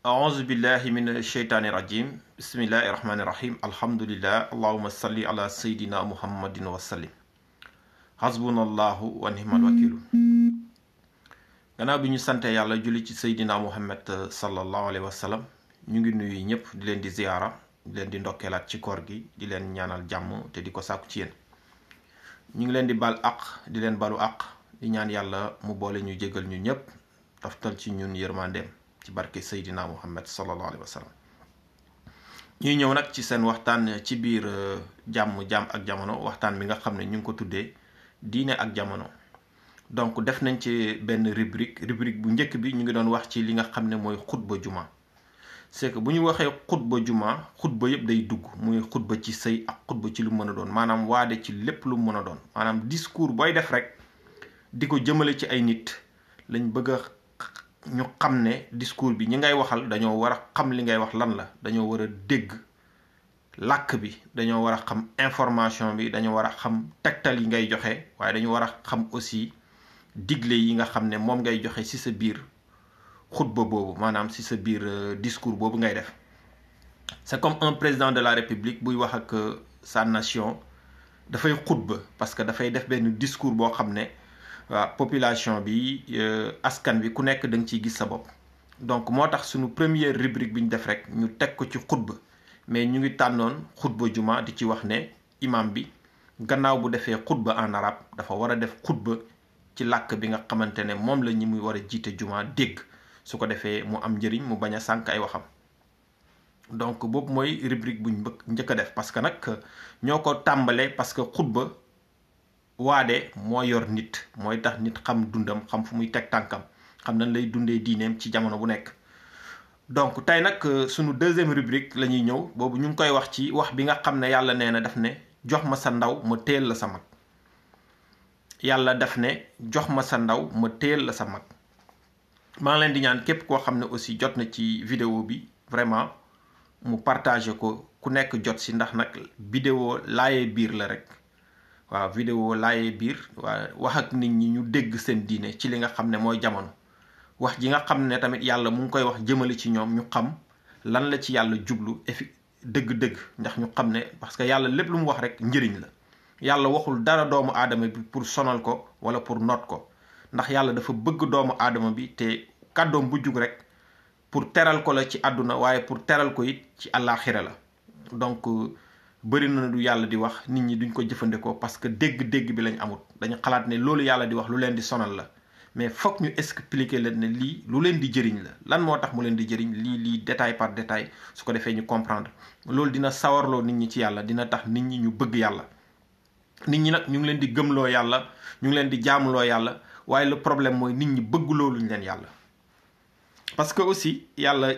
أعوذ بالله من الشيطان الرجيم بسم الله الرحمن الرحيم الحمد لله اللهم صل على سيدنا محمد وسلم حسبنا الله ونعم الوكيل gannaaw bi ñu sante yàlla julli ci Seydina Muhammad sallallahu alayhi wa sallam ñu ngi nuyu ñëpp di leen di ziyaara di leen di ndokkeelaat ci koor gi di leen ñaanal jàmm te di ko sàkku ci yéen ñu ngi leen di bal aq di leen balu aq di ñaan yàlla mu boole ñu jégal ñu ñëpp taftal ci ñun yërmandeem ci barke Seydina Muhammad sallallahu alayhi wa sallam ñuy ñëw nag ci seen waxtaan ci biir jàmm ak jamono waxtaan bi nga xam ne ñu ngi ko tuddee diine ak jamono. Donc def nañ ci benn rubrique bu njëkk bi ñu ngi doon wax ci li nga xam ne mooy xutba juma. C'est que bu ñu waxee xutba juma xutba yëpp day dugg muy xutba ci sëy ak xutba ci lu mën a doon maanaam waade ci lépp lu mën a doon maanaam discours booy def rek di ko jëmale ci ay nit lañ bëgg a ñu xam ne discours bi ñi ngay waxal dañoo war a xam li ngay wax lan la, dañoo war a dégg làkk bi, dañoo war a xam information bi, dañoo war a xam tegtal yi ngay joxe, waaye dañu war a xam aussi digle yi nga xam ne moom ngay joxe ci sa biir xutba boobu maanaam ci sa biir discours boobu ngay def. C'est comme un président de la République buy wax ak sa nation dafay xutba parce que dafay def benn discours boo xam ne waaw population bi askan bi ku nekk da nga ciy gis sa bopp. Donc moo tax suñu première rubrique bi ñu def rek ñu teg ko ci xutba mais ñu ngi tànnoon xutba juma di ci wax ne imam bi gannaaw bu defee xutba en arabe dafa war a def xutba ci làkk bi nga xamante ne moom la ñi muy war a jiite juma dégg su ko defee mu am njëriñ mu bañ a sànk ay waxam. Donc boobu mooy rubrique buñ njëkk a def parce que nag ñoo ko tàmbalee parce que xutba waade moo yor nit mooy tax nit xam dundam xam fu muy teg tànkam xam nañ lay dundee diineem ci jamono bu nekk. Donc tey nag sunu deuxième rubrique la ñuy ñëw boobu ñu ngi koy wax ci wax bi nga xam ne yàlla nee na daf ne jox ma sa ndaw ma téel la sa mag. Yàlla daf ne jox ma sa ndaw ma téel la sa mag. maa ngi leen di ñaan képp koo xam ne aussi jot na ci vidéo bi vraiment mu partagé ko ku nekk jot si ndax nag vidéo laayee biir la rek. waaw vidéo laayee biir waa wax ak nit ñi ñu dégg seen diine ci li nga xam ne mooy jamono wax ji nga xam ne tamit yàlla mu ngi koy wax jëmale ci ñoom ñu xam lan la ci yàlla jublu dëgg-dëgg ndax ñu xam ne parce que yàlla lépp lu mu wax rek njëriñ la yàlla waxul dara doomu aadama bi pour sonal ko wala pour noot ko ndax yàlla dafa bëgg doomu aadama bi te kàddoom bu jug rek pour teral ko la ci àdduna waaye pour teral ko it ci àllaaxira la. Donc bëri na du yàlla di wax nit ñi duñ ko jëfandikoo parce que dégg-dégg bi lañ amut dañu xalaat ne loolu yàlla di wax lu leen di sonal la mais foog ñu expliquer leen ne lii lu leen di jëriñ la lan moo tax mu leen di jëriñ lii détail par détail su ko defee ñu comprendre loolu dina sawarloo nit ñi ci yàlla dina tax nit ñi ñu bëgg yàlla. nit ñi nag ñu ngi leen di gëmloo yàlla ñu ngi leen di jaamuloo yàlla waaye le problème mooy nit ñi bëgg looluñ leen yàlla. Parce que aussi yàlla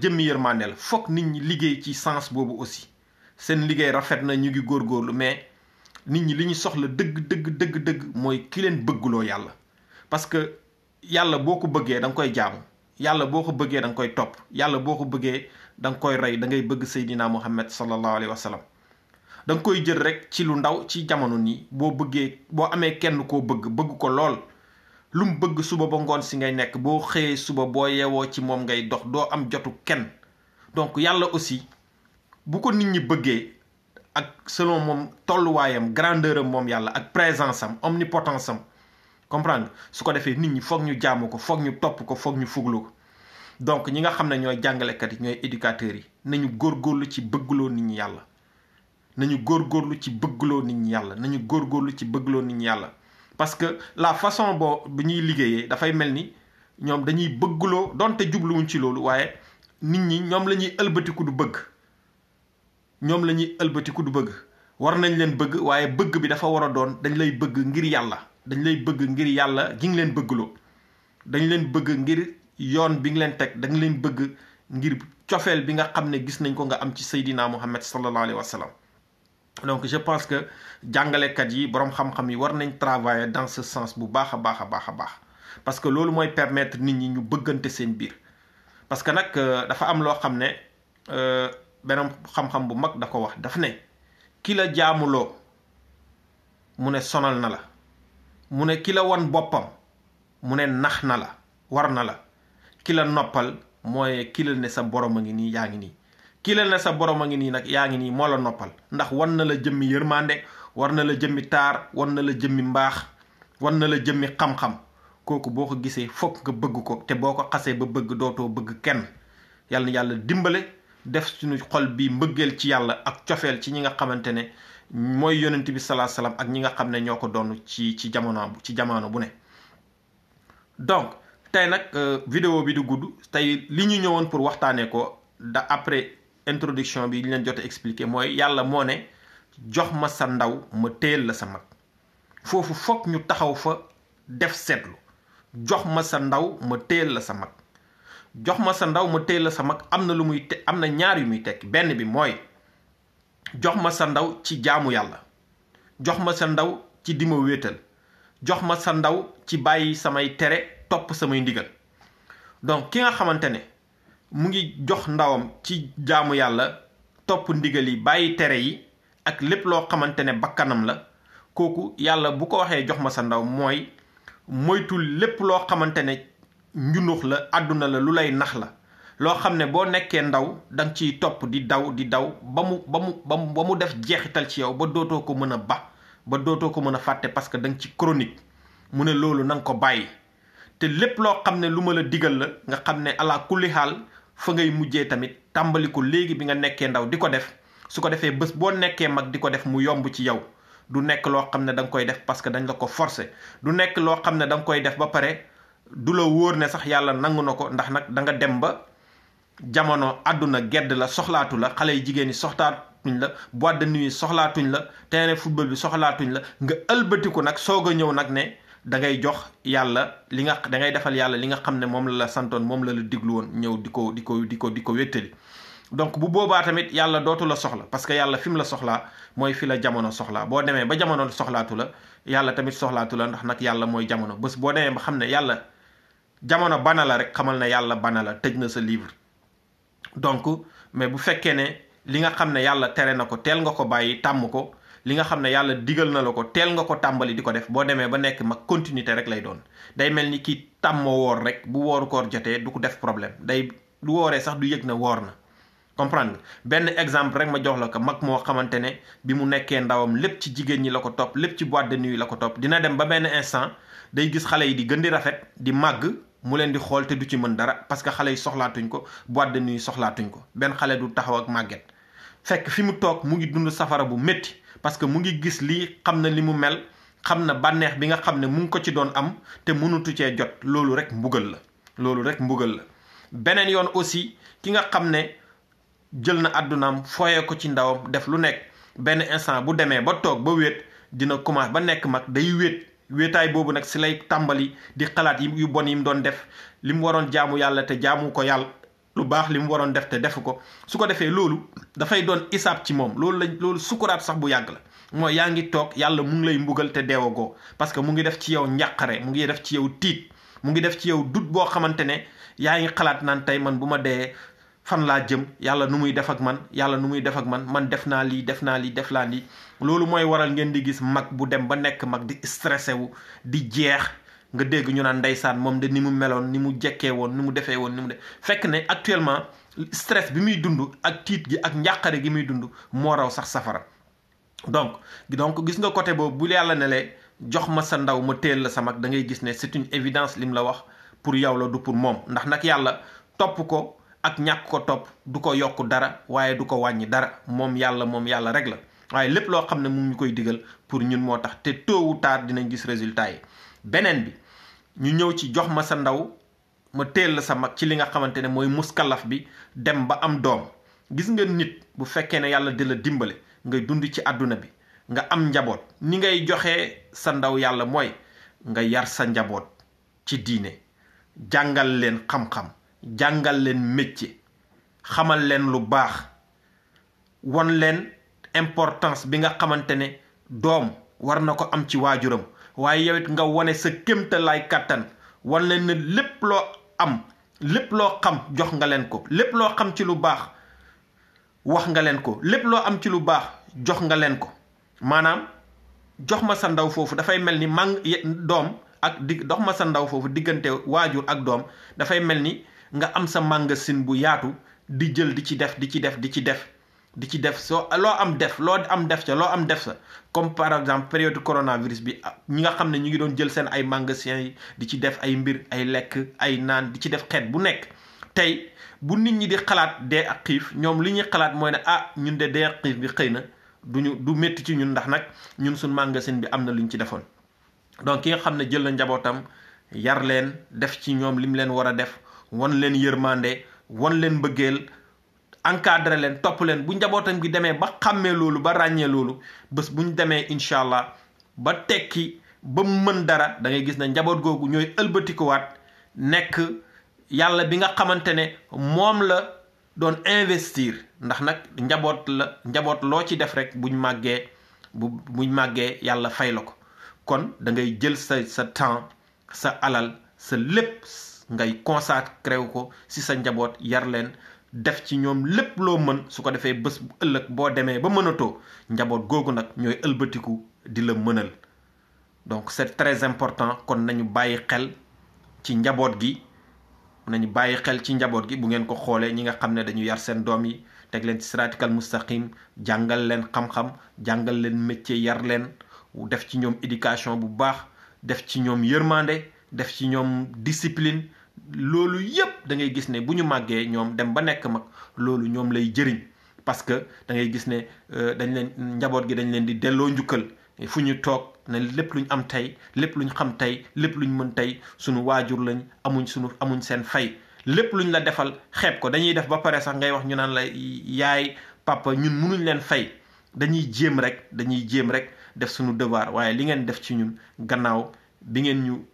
jëmmi yërmande la foog nit ñi liggéey ci sens boobu aussi. seen liggéey rafet na ñu ngi góorgóorlu mais nit ñi li ñu soxla dëgg mooy ki leen bëggloo yàlla parce que yàlla boo ko bëggee da nga koy jaamu yàlla boo ko bëggee da nga koy topp yàlla boo ko bëggee da nga koy rey da ngay bëgg Seydina Muhammad sallallahu alayhi wa sallam da nga koy jël rek ci lu ndaw ci jamono nii boo amee kenn koo bëgg ko lool lu mu bëgg suba ba ngoon si ngay nekk boo xëyee suba boo yeewoo ci moom ngay dox doo am jotu kenn donc yàlla aussi bu ko nit ñi bëggee ak selon moom tolluwaayam grandeur am moom yàlla ak présence am omnipotence am comprendre su ko defee nit ñi foog ñu jaamu ko foog ñu topp ko foog ñu fuglu ko. Donc ñi nga xam ne ñooy jàngalekat yi ñooy éducateurs yi nañu góorgóorlu ci bëggloo nit ñi yàlla nañu góorgóorlu ci bëggloo nit ñi yàlla nañu góorgóorlu ci bëggloo nit ñi yàlla parce que la façon bu ñuy liggéeyee dafay mel ni ñoom dañuy bëggloo donte jubluwuñ ci loolu waaye nit ñi ñoom la ñuy ëlbatiku du bëgg. ñoom la ñuy ëlbatiku du bëgg war nañ leen bëgg waaye bëgg bi dafa war a doon dañ lay bëgg ngir yàlla dañ lay bëgg ngir yàlla gi nga leen bëggloo dañ leen bëgg ngir yoon bi nga leen teg dañ leen bëgg ngir cofeel bi nga xam ne gis nañ ko nga am ci Seydina Muhammad sallallahu alayhi wa sallam. Donc je pense que jàngalekat yi boroom xam-xam yi war nañ travailler dans ce sens bu baax a baax parce que loolu mooy permettre nit ñi ñu bëggante seen biir parce que nag dafa am loo xam ne beneen xam-xam bu mag da ko wax daf ne ki la jaamuloo mu ne sonal na la mu ne ki la wan boppam mu ne nax na la war na la ki la noppal mooy kilal ne sa borom a ngi nii yaa ngi nii kilal ne sa borom a ngi nii nag yaa ngi nii moo la noppal ndax wan na la jëmmi yërmande war na la jëmmi taar wan na la jëmmi mbaax wan na la jëmmi xam-xam kooku boo ko gisee fokk nga bëgg ko te boo ko xasee ba bëgg dootoo bëgg kenn yàlla na yàlla dimbale def suñu xol bi mbëggeel ci yàlla ak cofeel ci ñi nga xamante ne mooy yonent bi salaa salaam ak ñi nga xam ne ñoo ko doon ci jamono bu ne. donc tey nag vidéo bi du gudd tey li ñu ñëwoon pour waxtaanee ko après introduction bi li leen jot a expliqué mooy yàlla moo ne jox ma sa ndaw ma téyel la sa mag foofu fokk ñu taxaw fa def seetlu jox ma sa ndaw ma téyel la sa mag jox ma sa ndaw ma téyel la sa mag am na lu muy am na ñaar yu muy tekki benn bi mooy jox ma sa ndaw ci jaamu yàlla jox ma sa ndaw ci di ma wéetal jox ma sa ndaw ci bàyyi samay tere topp samay ndigal donc ki nga xamante ne mu ngi jox ndawam ci jaamu yàlla topp ndigal yi bàyyi tere yi ak lépp loo xamante ne bakkanam la kooku yàlla bu ko waxee jox ma sa ndaw mooy moytul lépp loo xamante ne njunux la àdduna la lu lay nax la loo xam ne boo nekkee ndaw danga ciy topp di daw ba mu def jeexital ci yow ba dootoo ko mën a ba dootoo ko mën a fàtte parce que danga ci chronique mu ne loolu na nga ko bàyyi te lépp loo xam ne lu ma la digal la nga xam ne ala kulli xaal fa ngay mujjee tamit tàmbali ko léegi bi nga nekkee ndaw di ko def su ko defee bés boo nekkee mag di ko def mu yomb ci yow du nekk loo xam ne da nga koy def parce que dañ la ko forcer du nekk loo xam ne da nga koy def ba pare du la wóor ne sax yàlla nangu na ko ndax nag da nga dem ba jamono àdduna gedd la soxlaatu la xale yi jigéen ñi soxlaatuñ la boîte de nuit soxlaatuñ la terrain football bi soxlaatuñ la nga ëlbatiku nag soog a ñëw nag ne da ngay jox yàlla da ngay defal yàlla li nga xam ne moom la santoon moom la diglu woon ñëw di ko wéttali donc bu boobaa tamit yàlla dootu la soxla parce que yàlla fi mu la soxlaa mooy fi la jamono soxlaa boo demee ba jamono soxlaatu la yàlla tamit soxlaatu la ndax nag yàlla mooy jamono bés boo demee ba xam ne yàlla jamono bana la rek xamal ne yàlla bana la tëj na sa livre donc mais bu fekkee ne li nga xam ne yàlla tere na ko teel nga ko bàyyi tàmm ko li nga xam ne yàlla digal na la ko teel nga ko tàmbali di ko def boo demee ba nekk mag continuité rek lay doon day mel ni kii tàmm woor rek bu wooru koor jotee du ko def problème day du wooree sax du yëg na woor na comprendre benn exemple rek ma jox la ko mag moo xamante ne bi mu nekkee ndawam lépp ci jigéen ñi la ko topp lépp ci boîte de nuit la ko topp dina dem ba benn instant day gis xale yi di gën di rafet di màgg mu leen di xool te du ci mën dara parce que xale yi soxlaatuñ ko boîte de nuit soxlaatuñ ko benn xale du taxaw ak màgget fekk fi mu toog mu ngi dund safara bu métti parce que mu ngi gis lii xam na li mu mel xam na bànneex bi nga xam ne mu ngi ko ci doon am te mënutu cee jot loolu rek mbugal la beneen yoon aussi ki nga xam ne jël na àddunaam fooyee ko ci ndawam def lu nekk benn instant bu demee ba toog ba wéet dina commencé ba nekk mag day wéetaay boobu nag si lay tàmbali di xalaat yu bon yi mu doon def li mu waroon jaamu yàlla te jaamu ko yàlla lu baax li mu waroon def te defu ko su ko defee loolu dafay doon isaab ci moom loolu sukuraat sax bu yàgg la mooy yaa ngi toog yàlla mu ngi lay mbugal te deewagoo parce que mu ngi def ci yow njàqare mu ngi def ci yow tiit mu ngi def ci yow dut boo xamante ne yaa ngi xalaat naan tey man bu ma dee fan laa jëm yàlla nu muy def ak man man def naa lii loolu mooy waral ngeen di gis mag bu dem ba nekk mag di stressé wu di jeex nga dégg ñu naan ndeysaan moom de ni mu meloon ni mu jekkee woon ni mu defee woon ni mu def fekk ne actuellement stress bi muy dund ak tiit gi ak njàqare gi muy dund moo raw sax safara donc gis nga côté boobu bu yàlla ne lee jox ma sa ndaw ma téel la sa mag da ngay gis ne c'est une évidence lim la wax pour yow la du pour moom ndax nag yàlla topp ko ak ñàkk ko topp du ko yokk dara waaye du ko wàññi dara moom yàlla rek la waaye lépp loo xam ne mu ngi koy digal pour ñun moo tax te tôt ou tard dinañ gis résultat yi beneen bi ñu ñëw ci jox ma sa ndaw ma téel la sa mag ci li nga xamante ne mooy muskalaf bi dem ba am doom gis nga nit bu fekkee ne yàlla di la dimbale ngay dund ci àdduna bi nga am njaboot ni ngay joxee sa ndaw yàlla mooy nga yar sa njaboot ci diine jàngal leen xam-xam jàngal leen métier xamal leen lu baax won leen importance bi nga xamante ne doom war na ko am ci waajuram waaye yow it nga wane sa kéemtalaay kàttan wan leen ne lépp loo am lépp loo xam jox nga leen ko lépp loo xam ci lu baax wax nga leen ko lépp loo am ci lu baax jox nga leen ko maanaam jox ma sa ndaw foofu dafay mel ni doom ak dox ma sa ndaw foofu diggante waajur ak doom dafay mel ni nga am sa magasin bu yaatu di jël di ci def soo loo am def ca loo am def sa comme par exemple période coronavirus bi ñi nga xam ne ñu ngi doon jël seen ay magasin yi di ci def ay mbir ay lekk ay naan di ci def xeet bu nekk. tey bu nit ñi di xalaat dee ak xiif ñoom li ñuy xalaat mooy ne ñun de dee ak xiif bi xëy na du métti ci ñun ndax nag ñun suñ magasin bi am na lu ñu ci defoon. donc ki nga xam ne jël na njabootam yar leen def ci ñoom lim leen war a def won leen yërmande won leen mbëggeel encadré leen topp leen bu njabootam gi demee ba xàmmee loolu ba ràññee loolu bés bu ñu demee incha allah ba tekki ba mën dara da ngay gis ne njaboot googu ñooy ëlbatikuwaat nekk yàlla bi nga xamante ne moom la doon investir ndax nag njaboot loo ci def rek buñ màggee yàlla fay la ko. kon da ngay jël sa temps sa alal sa lépp ngay consacré ko si sa njaboot yar leen def ci ñoom lépp loo mën su ko defee bés bu ëllëg boo demee ba mënatoo njaboot googu nag ñooy ëlbatiku di la mënal. donc c'est très important kon nañu bàyyi xel ci njaboot gi bu ngeen ko xoolee ñi nga xam ne dañu yar seen doom yi teg leen ci siraatikal mustaqim jàngal leen xam-xam jàngal leen métier yar leen def ci ñoom éducation bu baax def ci ñoom yërmande def ci ñoom discipline loolu yépp da ngay gis ne bu ñu màggee ñoom dem ba nekk mag loolu ñoom lay jëriñ parce que da ngay gis ne njaboot gi dañ leen di delloo njukkal fu ñu toog ne lépp luñ am tey lépp luñ xam tey lépp luñ mën tey suñu waajur lañ amuñ seen fay lépp luñ la defal xeeb ko dañuy def ba pare sax ngay wax ñu naan la yaay papa ñun mënuñ leen fay dañuy jéem rek def suñu devoir waaye li ngeen def ci ñun gannaaw bi ngeen ñu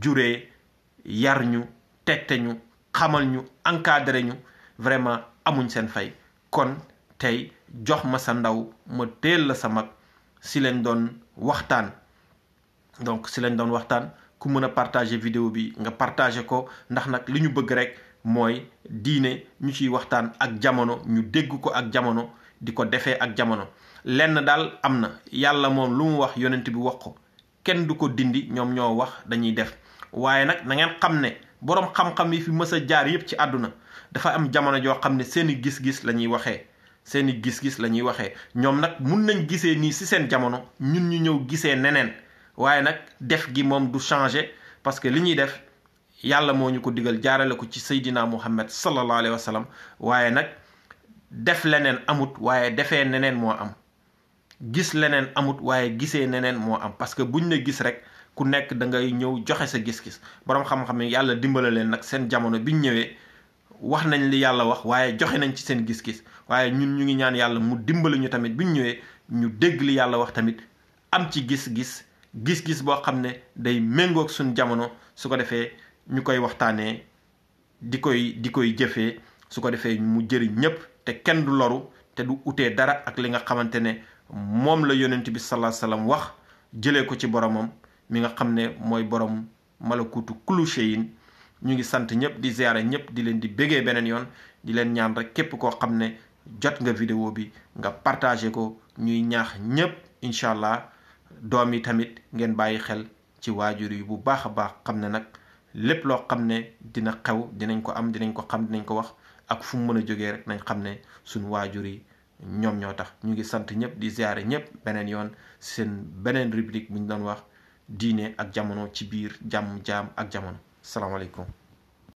juree yar ñu tette ñu xamal ñu encadré ñu vraiment amuñ seen fay. kon tey jox ma sa ndaw ma teel la sa mag si leen doon waxtaan ku mën a partager vidéo bi nga partager ko ndax nag li ñu bëgg rek mooy diine ñu ciy waxtaan ak jamono ñu dégg ko ak jamono di ko defee ak jamono. lenn daal am na yàlla moom lu mu wax yonent bi wax ko kenn du ko dindi ñoom ñoo wax dañuy def waaye nag na ngeen xam ne boroom xam-xam yi fi mës a jaar yépp ci àdduna dafa am jamono joo xam ne seeni gis-gis la ñuy waxee ñoom nag mun nañ gisee nii ci seen jamono ñun ñu ñëw gisee neneen waaye nag def gi moom du changer parce que li ñuy def yàlla moo ñu ko digal jaarale ko ci Seydina Muhammad sallallahu alayhi wa sallam waaye nag def leneen amut waaye defee neneen moo am. gis leneen amut waaye gisee neneen moo am parce que buñ ne gis rek ku nekk da ngay ñëw joxe sa gis-gis boroom xam-xam yi yàlla dimbala leen nag seen jamono biñ ñëwee wax nañ li yàlla wax waaye joxe nañ ci seen gis-gis waaye ñun ñu ngi ñaan yàlla mu dimbali ñu tamit biñ ñëwee ñu dégg li yàlla wax tamit am ci gis-gis boo xam ne day méngoog suñ jamono su ko defee ñu koy waxtaanee di koy jëfee su ko defee mu jëriñ ñépp te kenn du loru te du utee dara ak li nga xamante ne moom la yonent bi sallallahu alayhi wasallam wax jëlee ko ci boromam mi nga xam ne mooy borom malakutu kullu shay'in. ñu ngi sant ñëpp di ziyaara ñëpp di leen di bégee beneen yoon di leen ñaan rek képp koo xam ne jot nga vidéo bi nga partagé ko ñuy ñaax ñëpp incha allah doom yi tamit ngeen bàyyi xel ci waajur yi bu baax a baax xam ne nag lépp loo xam ne dina xew dinañ ko am dinañ ko xam dinañ ko wax ak fu mu mën a jógee rek nañ xam ne suñu waajur yi ñoom ñoo tax. ñu ngi sant ñëpp di ziyaare ñëpp beneen yoon seen beneen rubrique bu ñu doon wax diine ak jamono ci biir jàmm jaam ak jamono. salaamaaleykum.